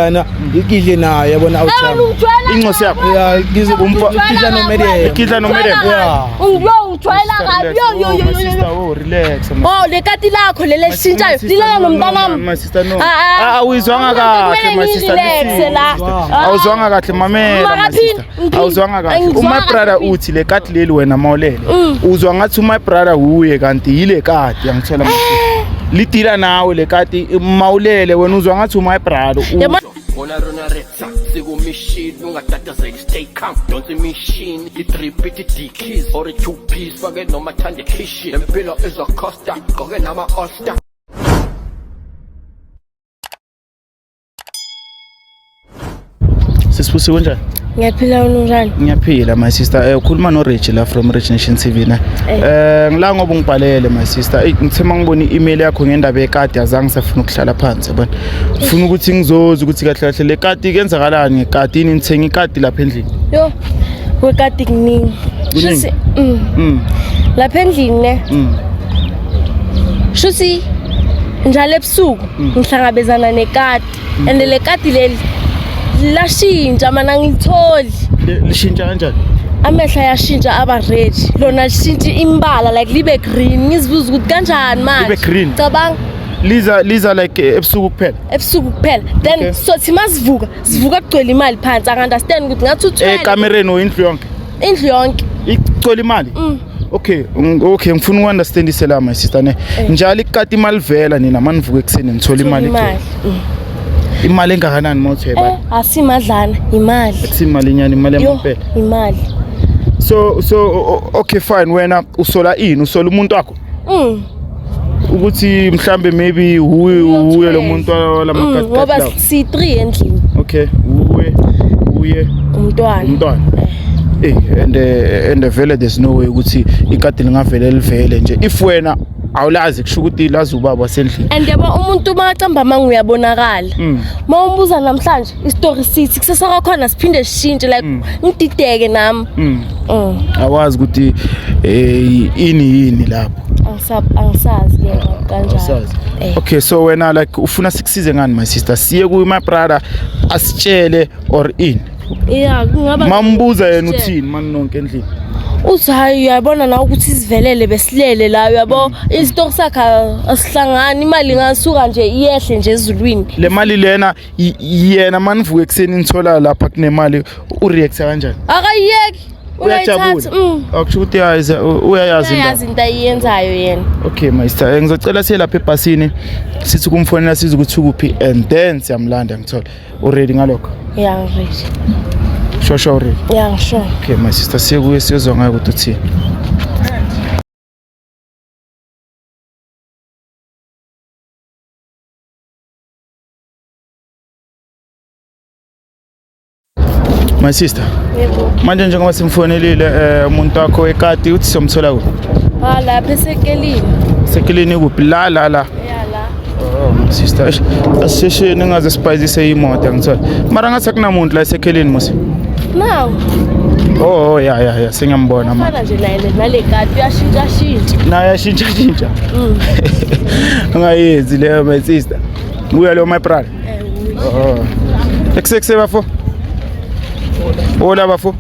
Yana ikidle nayo yabona awuthami. Incosi yakho. Ya ikidle ikidla no Miriam. Ikidla no Miriam. Yeah. Yo ungijwayela kabi. Yo yo yo My yo. sister, oh relax. Oh lekati lakho leli elishintshayo lilala nomntanami. My sister no. Ah, ah. Ah, awuzwanga kahle my sister. Kumele Listen. ngirelaxe la. Awuzwanga kahle mamela my Makaphinde, sister. ngiphinde. Awuzwanga kahle. Angizwanga Uma brother kahle. uthi le kati leli wena mawulele. Uzwa ngathi uma brother uye kanti yile kati yangithola my sister. Lidila nawe le kati mawulele wena uzwa ngathi uma brother. Yabona Bona rona retsa sikumishini ungatatazeli stay calm donsa imishini i-three pit d-keys or i-two piece fake noma thande khishi lempilo izocosta gqoke nama-all-star. Sisibusi kunjani? Ngiyaphila unjani? Ngiyaphila my sister. Ukhuluma no Rich la from Rich Nation TV na. Ngila ngoba ungibhalele my sister. Ey ngithe mangibona i-email yakho ngendaba yekati azange safuna ukuhlala phansi yabona. Ufuna ukuthi ngizoza ukuthi kahle kahle le kati kuyenzakalani ngekati yini nithenga ikati lapha endlini. Yo wekati kuningi. Kuningi? Shuthi lapha endlini ne. Shuthi njalo ebusuku ngihlangabezana nekati and le kati leli lashintsha mana ngilitholi. Lishintsha kanjani? Amehlo ayashintsha aba red, lona lishintsha imbala like libe green. Ngizibuza ukuthi kanjani manje Libe green? Cabanga. Liza like ebusuku kuphela. Ebusuku kuphela then Okay. sothi masivuka sivuka kugcwele imali phansi. Angi-understand ukuthi ngathi uthwele Ekamereni or indlu yonke. Indlu yonke. Igcwele imali? Okay, okay ngifuna ukunderstandise la my sister ne. Njalo ikati imali vela nina manivuka ekuseni nithola imali. Imali. Igcwele. Imali engakanani mawuthi uyayibala? Asimadlana imali. Akusimali inyani imali Yo yamampela. imali. So okay fine wena usola ini? Usola umuntu wakho? Ukuthi mhlambe maybe uye uye lo muntu walamakati Ngoba lawo. si-3 endlini. Okay, uwe uye umntwana. Umntwana. And vele there's no way ukuthi ikati lingavele livele nje. If wena awulazi kusho ukuthi lazi ubaba wasendlini. And yabo umuntu makacamba manga uyabonakala. Uma umbuza namhlanje isitori sithi kusasa kwakhona siphinde sishintshe like ngidideke nami. Awazi ukuthi ini yini lapho. Angisazi ke kanjani. Awusazi. Okay, so wena like ufuna sikusize ngani my sister? Siye ku my brother asitshele or in. Yeah, kungaba Mambuza yena Sitshele. uthini mani nonke endlini? Uthi hayi uyabona nawe ukuthi sivelele besilele la uyabo isitori sakhe asihlangani imali ingasuka nje iyehle nje ezulwini. Le mali lena yena manivuka ekuseni nithola lapha kunemali ureact kanjani? Akayiyeki. Uyajabula. Uyayithatha. Akusho ukuthi uyayazi indaba. Uyayazi into ayenzayo yena. Okay my sister, ngizocela siye lapha ebhasini sithi kumfonela size ukuthi ukuphi and then siyamlanda ngithola. Uready ngalokho? Yeah, I'm ready. Sure, sure ready. Yeah, sure. Okay my sister, siye kuye siyozwa ngayo ukuthi uthini. My sister. Yebo. Manje njengoba simfonelile umuntu wakho wekati uthi siyomthola kuphi? Ah lapha esekelini. Sekelini kuphi? La la la. Yeah la. Oh my sister, asishesheni ningaze sibhayizise imoto ngithola. Mara ngathi akunamuntu la esekelini musi. Now. Oh yeah yeah yeah sengiyambona manje. Fana nje naye nale kati uyashintsha shintsha. Naye ashintsha shintsha. Ungayenzi leyo my sister. Uya lo my brother. Oh. Ekse bafo. Hola bafo.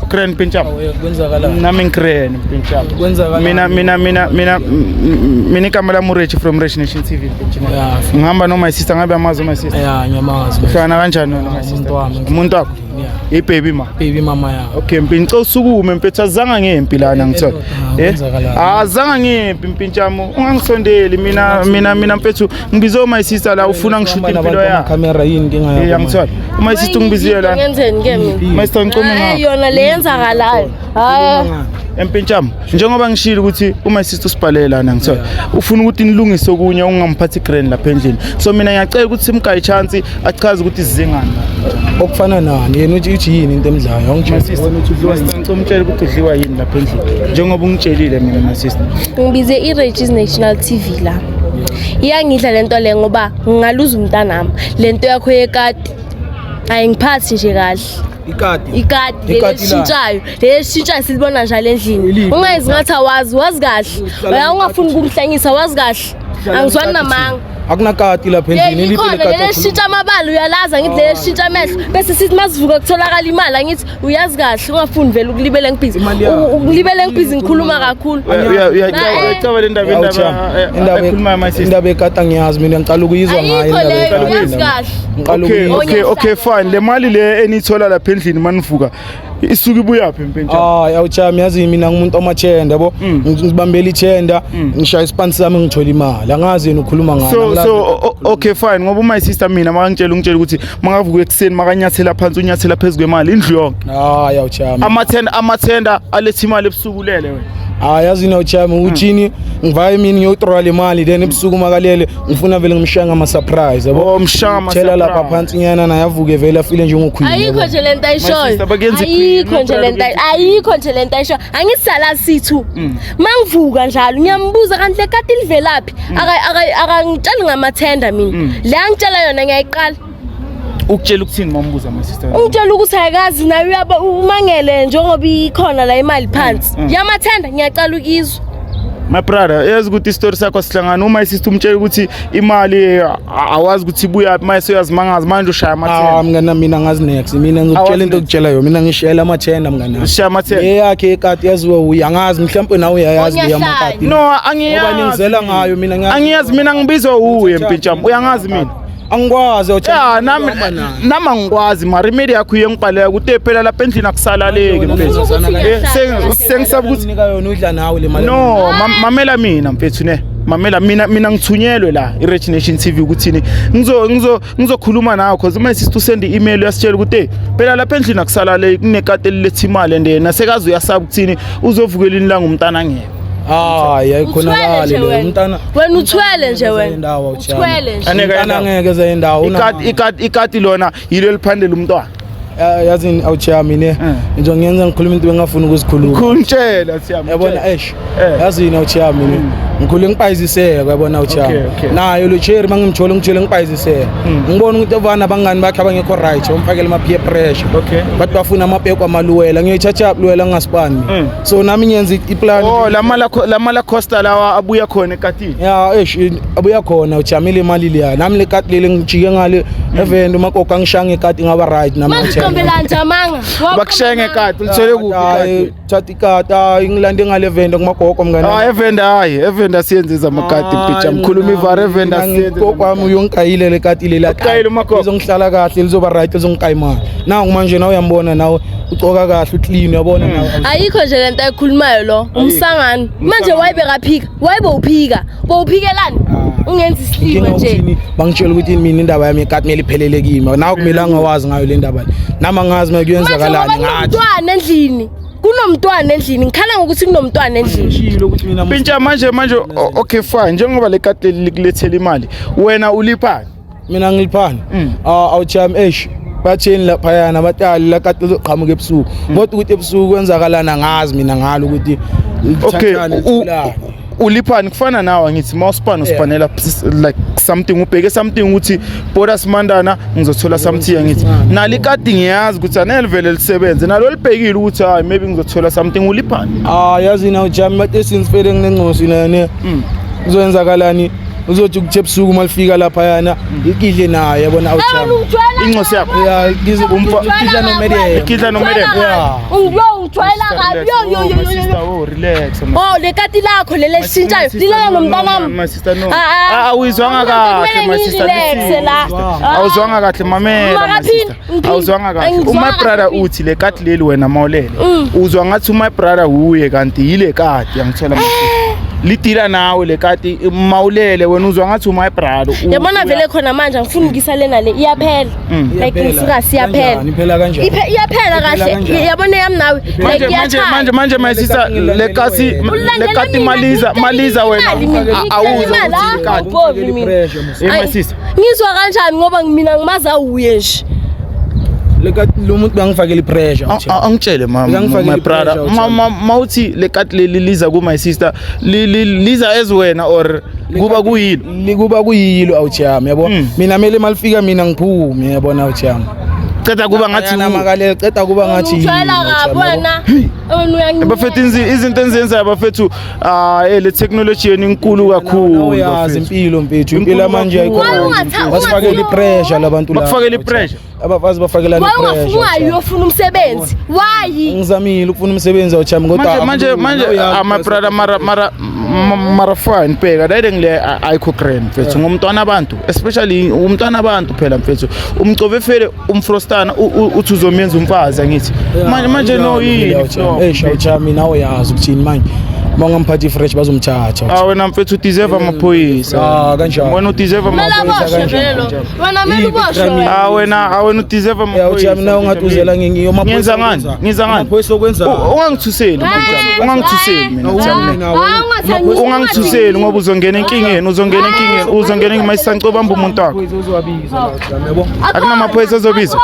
Crane pinch up. Kwenzakalani? Nami ngikrene pinch up. Kwenzakalani? Mina igama lami uRich from Rich Nation TV pinch up. Yeah. Ngihamba no my sister ngabe amazi my sister. Yeah, ngiyamazi. Uhlangana kanjani no my sister? Umuntu wami. Umuntu wakho? Yeah. Ibaby ma. Baby mama ya. Okay mpintshi ngicela usukume mfethu azange ngempi lana ngithola. Kwenzakalani? Azange ngempi mpintshamo ungangisondeli mina mfethu ngibize my sister la ufuna ngishuta impilo yakhe. Camera yini inkinga yakho? Ngithola. Uma sister ungibizile la. Ngenzeni ke mina? My sister ngicome Hayi ngapha. yona le yenzakalayo. Hayi. Empintshamo njengoba ngishilo ukuthi uma sister usibhalele lana ngithola ufuna ukuthi nilungise okunye ungamphathi grand lapha endlini. So mina ngiyacela ukuthi simgaye chance achaze ukuthi sizengani. Okufana nani? Yena uthi yini into emdlayo? My sister, ngicela umtshele ukuthi udliwa yini lapha endlini njengoba ungitshelile mina my sister. Ngibize iRegis National TV la. Iyangidla lento le ngoba ngingaluza umntanami. Lento yakho yekati ayingiphathi nje kahle. Ikati. Ikati Ikati la. leshintshayo, leshintshayo silibona njalo endlini. Eliphi? Ungayizi ngathi awazi, wazi kahle. Uhlala Wena ungafuni ukumhlanyisa, wazi kahle. Uhlala Angizwani nekati namanga. Akunakati lapha endlini. Yeyi Iliphi ikhona lekati leli okhuluma? lishintsha amabala, uyalazi angithi, leli lishintsha amehlo, bese sithi masivuka kutholakala imali. Angithi uyazi kahle, ungafuni vele ukulibele ngibhizi. Imali yakho. Ukulibele ngibhizi, ngikhuluma kakhulu. Uyacaba le ndaba, Awu, indaba Cham, indaba ekhulumayo, my sister. Indaba ekati angiyazi mina, ngicala ukuyizwa ngayo. Ayikho Indaba leyo, yekati uyazi mina. kahle. Ngiqala Okay, ukuyizwa. okay, fine. Le mali le eniyithola lapha endlini manivuka isuke ibuyaphi, mpentshana? Hayi, awuchami, yazi mina ngumuntu omachenda, yabo. Ngibambela ichenda, ngishaya isipani sami, ngithola imali. Angazi yena ukhuluma ngani. So Angilazi. so okay, fine, ngoba my sister mina makangitshela, ungitshela ukuthi makavuka ekuseni, makanyathela phansi, unyathela phezu kwemali indlu yonke. Hayi, awuchami. Amathenda aletha imali ebusuku, ulele wena. Hayi, yazi awuchami uthini, ngivaya emini ngiyotrola le mali, then ebusuku makalele ngifuna vele ngimshaya ngama-surprise, yabo. Oh, mshaya ngama Thela lapha surprise. phansi nyana, naye avuke vele afile njengokhwini, Ayikho yabo. nje lento ayishoyo. My sister, bakuyenza Ayikho iqueen, nje lento, bakuyenza ayikho nje lento ayishoyo. Angithi sala sithu mangivuka njalo ngiyambuza kanti le kati livelaphi. Akangitsheli ngamathenda mina, le angitshela yona ngiyayiqala. Ukutshela ukuthini mambuza, my sister? Ungitshela ukuthi ayikazi naye, uyaba umangele njengoba ikhona la imali phansi yamathenda, ngiyaqala ukizwa. My brother, yazi ukuthi isitori sakho sihlangana. Uma isister umtshela ukuthi imali awazi ukuthi ibuyaphi, manje uyazimangaza manje ushaya Ah, amathenda. mngani, mina ngazi next, mina ngizokutshela Awazi into next. okutshela yona, mina ngishayela amathenda, mngani. Ushaya amathenda. Le yakhe ekati yaziwa uye, angazi mhlawumbe nawe uyayazi le Onyahlanya. yamakati. No, Ngoba angiyazi. ningizela ngayo mina ngiyazi. Angiyazi mina, ngibizwa uye mpintshami, uyangazi mina. Angikwazi. Ya, nami nami angikwazi, mara imeli yakho iye ngibhaleka ukuthi, "Eh, phela lapha endlini akusalaleki, mfethu." Ufuna ukuthi Eh, ngiyahlanya. Sengisaba ukuthi Nika yona, udla nawe le mali. No, mamela mina mfethu, ne. Mamela mina, mina ngithunyelwe la iRich Nation TV ukuthini ngizokhuluma nawe, cause uma sister usend i-email uyasitshela ukuthi, hey, phela lapha endlini akusalale, kunekati eliletha imali, and yena sekaze uyasaba ukuthini uzovukela ilanga umntana angekho. Hayi, Uthwele ayikhonakali nje le wena. umntana. Wena uthwele nje wena. Indawo, awuchami. Uthwele nje. Aneke Umntana indawo. angeke eze indawo. Ikati lona yilo eliphandela umntwana. Yazi awuchami ne, nje ngiyenza ngikhuluma into bengafuni ukuzikhuluma. Khunitshela siyami. Yabona, eish, Eh. yazi yini, awuchami ne, ngikhule ngibhayiziseka, yabona, awuchami. Okay, okay. Nayo lo cherry mangimthola, ngithole ngibhayiziseka, ngibona ukuthi avana abangani bakhe abangekho right, bamfakela ama peer pressure. Bathi bafuna amapeko amaluwela, ngiyoyithatha luwela ngingasipani mina. So nami ngiyenza iplan. Oh, lama la Costa lawa abuya khona ekatini. Ya, eish, abuya khona ujamile imali leya, nami le kati leli ngijike ngale event umakoko angishanga ikati, ngaba right nami. Manje uqombela nje amanga. Bakushaya ngekati, ulithole kuphi Hayi, ikati? thatha ikati, hayi, ngilande ngale event kumagogo, mngani. Ah, event, hayi, event asiyenze zamakati, mpitsha mkhuluma ivara, event asiyenze. Gogo wami uyongikayile le kati leli. Ukukayile umagogo? Lizongihlala kahle, lizoba right, lizongikaya imali. Nangu manje nawe uyambona, nawe ucoka kahle, uclean, uyabona nawe. Ayikho nje lento ayikhulumayo lo. Umsangano. Manje wayibe kaphika. Wayibe uphika. Bowuphikelani? Ungenza isilima Inkinga nje. ukuthini, bangitshela ukuthi mina indaba yami yekati kumele iphelele kimi, nawe kumele angawazi ngayo le ndaba le, nami angazi uma Manje ngoba kuyenzakalani ngathi. kunomntwana endlini. Kunomntwana endlini. Ngikhala ngokuthi kunomntwana endlini. Ngishilo ukuthi mina Pintsha manje okay, fine, njengoba le kati leli likulethela imali, wena uliphani? Mina ngiliphani? Ah, awuchami, eish, batheni laphayana batali la kati lizoqhamuka ebusuku, kodwa ukuthi ebusuku kwenzakalani angazi mina ngalo ukuthi Okay, lithathane, litholane. uliphani kufana nawe, angithi mawusipana usipanela like something, ubheke something ukuthi boda simandana ngizothola something, angithi nali ikati ngiyazi ukuthi anele vele lisebenze nalo, libhekile ukuthi hayi, maybe ngizothola something, uliphani? Ah, yazi na ujami, bathi since nginengcosi nane kuzoyenzakalani, uzothi ukuthi ebusuku malifika laphayana ikidle naye, yabona, awujami. Incosi yakho? Ya, ikidla nomedem. Ikidla nomedem? Yeah. Ungijwayela kabi. Yo yo Oh, yo my yo, yo. sister, oh, relax, my Oh, le kati lakho leli elishintshayo lilala nomntanami. My sister, no. Ah, ah. Ah, awuyizwanga kahle, my sister. Kumele Listen. ngirelaxe la. Awuzwanga kahle, mamela, my Makaphini, sister. ngiphini. Awuzwanga kahle. Angizwanga Uma brother kahle. uthi le kati leli wena mawulele uzwa ngathi uma brother uye, kanti yile kati, yangithola, my sister, lidila nawe le kati, mawulele wena uzwa ngathi uma brother Yabona vele khona manje angifuni ukuyisa lena, le iyaphela. Like Iyaphela. ngisuka siyaphela. Kanjani? Iphela kanjani? Iyaphela kahle. Kanjani? Yabona yami nawe. Like Manje manje iyachaya. manje my sister, le kati Ulandela le kati mina, maliza ngicela maliza wena imali mina, ngicela awuzwa imali, ukuthi ah, ikati. awubovi mina. Pressure, musa. Eh, my Ayi, sister. Ngizwa kanjani ngoba mina ngimazi awuye nje. Le kati lo muntu bangifakela ipressure. Angitshele Bekangifakela my brother, i-pressure, uthando. mawuthi le kati leli liza ku my sister, liza as wena or kuba kuyilo? Likuba kuyilo, awujami, yabo. Mina mele malifika mina ngiphume, yabona, awujami. Ceda kuba ngathi Makalele ceda kuba ngathi Ungijwayela kabi wena. Wena uyanginyanya. Bafethu, izinto enizenzayo bafethu, ah, le technology yenu inkulu kakhulu. Uyazi bafethu. impilo mfethu, impilo manje ayikho. Why Basifakela i-pressure labantu laba. Bakufakela i-pressure? Abafazi bafakelana Why i-pressure. ungafuni ungayi uyofuna umsebenzi? Why? Ngizamile ukufuna umsebenzi awuchami kodwa Manje manje manje, ah, my brother, mara fine, bheka la ngile, ayikho grand mfethu ngomntwana abantu, especially umntwana abantu phela mfethu, umcove fele umfrostana, uthi uzomenza umfazi, angithi manje manje no yini? Eh, awuchami, nawe yazi ukuthini manje, uma ungamphathi fresh bazomthatha. Ah, wena mfethu udeserve amaphoyisa. Ah, kanjani? Wena udeserve Kumele amaphoyisa. aboshwe vele lo. Wena kumele uboshwe wena. Ah wena udeserve Eh, awuchami, nawe ungathi uzela ngengiyo. Ngenza ngani? Ngenza ngani? Amaphoyisa okwenza. Ungangithuseli mfethu, ungangithuseli mina Thami. Ungangithuseli ngoba uzongena enkingeni, uzongena enkingeni, uzongena engimayisanco bamba umuntu wakho. Uzowabiza la, yabo. Akunamaphoyisa azobizwa?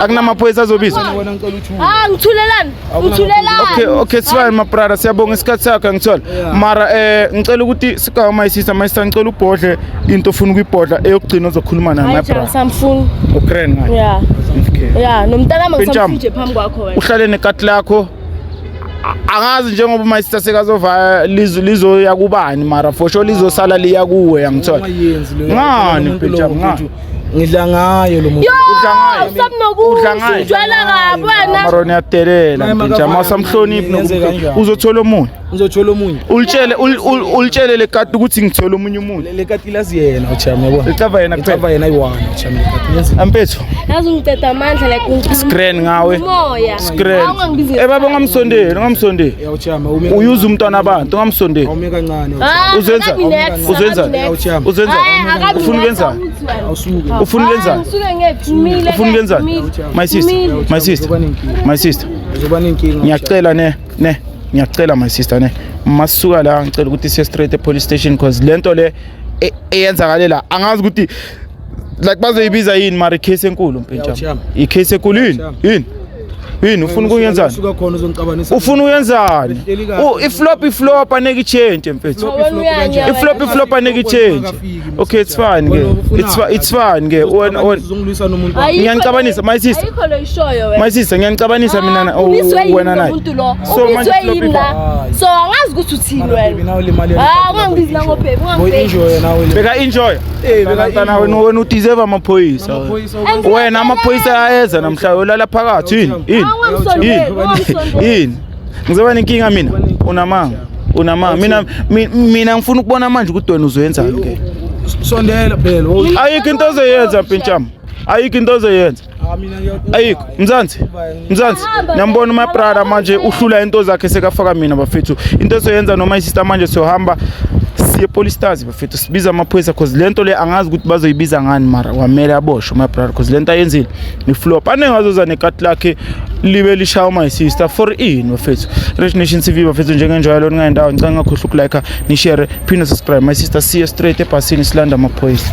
Akunamaphoyisa azobizwa? Wena ngicela uthule. Ah, ngithulelani? Ngithulelani? Okay, it's fine my brother, siyabonga isikhathi sakho, ngithola. Mara ngicela ukuthi sikawa my sister, my sister, ngicela ubhodle into ofuna ukuyibhodla eyokugcina ozokhuluma nayo my Hayi, brother. samfuni. Ukraine ngayo. Yeah. Okay. Yeah, nomntana Bentsham. ngisamfuni nje phambi kwakho wena. Uhlale nekati lakho. Angazi njengoba my sister sekazovaya lizoya kubani, mara for sure lizosala liya kuwe, yangithola. Ungayenzi leyo. Ngani, Umuntu Bentsham, lowo, ngani? mfethu, ngidla ngayo lo muntu. Yo, Udla ngayo? stop nokuthi Udla ngayo? ujwayela kabi wena. Mara uyadelela Hayi, Mpintsham, awusamhloniphi Ngenze nokumhlonipha. kanjani? Uzothola omunye. Ngizothola omunye. Ulitshele le kati ukuthi ngithola omunye umuntu. Le kati lazi yena uchami, yabona. Licava yena kuphela. Licava yena ayi-one uchami le kati. Yenze. Ampethu, Yazi ungiceda amandla like ngikhuluma Screen ngawe. Umoya. Screen. Awungangibizi. Eh baba, ungamsondeli, ungamsondeli. Ya uchami, awume. Uyuza umntwana abantu, ungamsondeli. Awume kancane. Ah, Uzenza? akabi next, Uzenza? akabi next. Uchami. Uzenza? Hayi, akabi Ufuna next, ukwenzani? awuthi wena. Awusuke. Ufuna ukwenzani? Ngisuke ngephi? Ngimile. Ufuna ukwenzani? Ngimile. My sister, Ngimile. my sister, my sister. Uzoba nenkinga. Ngiyacela ne. Ngiyacela my sister ne. Masuka la, ngicela ukuthi siye straight e police station because lento le eyenzakale la angazi ukuthi like bazoyibiza yini, mara icase enkulu mpintsham. Uchami. Icase enkulu yini? Uchami. Yini? Yini ufuna ukuyenzani? Usuka khona uzongixabanisa. Ufuna uyenzani? Behleli kahle. Iflop iflop aneke ichange mfethu. Wena uyanya wena. Iflop iflop aneke ichange. Okay, it's fine ke. It's fine ke. Wena Uzongilwisa nomuntu. Ayikho Ngiyangixabanisa, my sister. Ayikho lo ishoyo wena. My sister, ngiyanixabanisa mina Ubizwe yini wena lo naye. muntu lo? So manje Ubizwe flop yini la? So angazi ukuthi uthini wena. Nawe le mali. Ah, ungangibizi la ngobhebe, ungangibheki. Enjoy nawe le. Beka enjoy. Eh, beka Mntana wena udeserve amaphoyisa. Amaphoyisa Wena amaphoyisa ayeza namhlanje ulala phakathi yini? Yini? Ah, ungangisondeli, ungangisondeli. Yini? Ngizoba nenkinga mina. Unamanga. Unamanga. Mina ngifuna ukubona manje ukuthi wena uzoyenzani ke. Sondela phela. Oh, Ayikho into ozoyenza mpintsham. Ayikho into ozoyenza. Ah, mina Ayikho. Mzansi. Mzansi. Niyambona my brother manje uhlula into zakhe sekafaka mina bafethu. Into ezoyenza noma isister manje siyohamba siye police stars bafethu, sibiza amaphoyisa cause lento le angazi ukuthi bazoyibiza ngani, mara kwamele aboshwe my brother cause lento ayenzile iflop anengazoza nekati lakhe libe lishaya my sister for ini bafethu. Rich Nation TV bafethu, njengenjwayelo ningayindawo, ngicela ngingakhohlwa ukulike, nishare, phinde subscribe. My sister, siye straight ebhasini silanda amaphoyisa.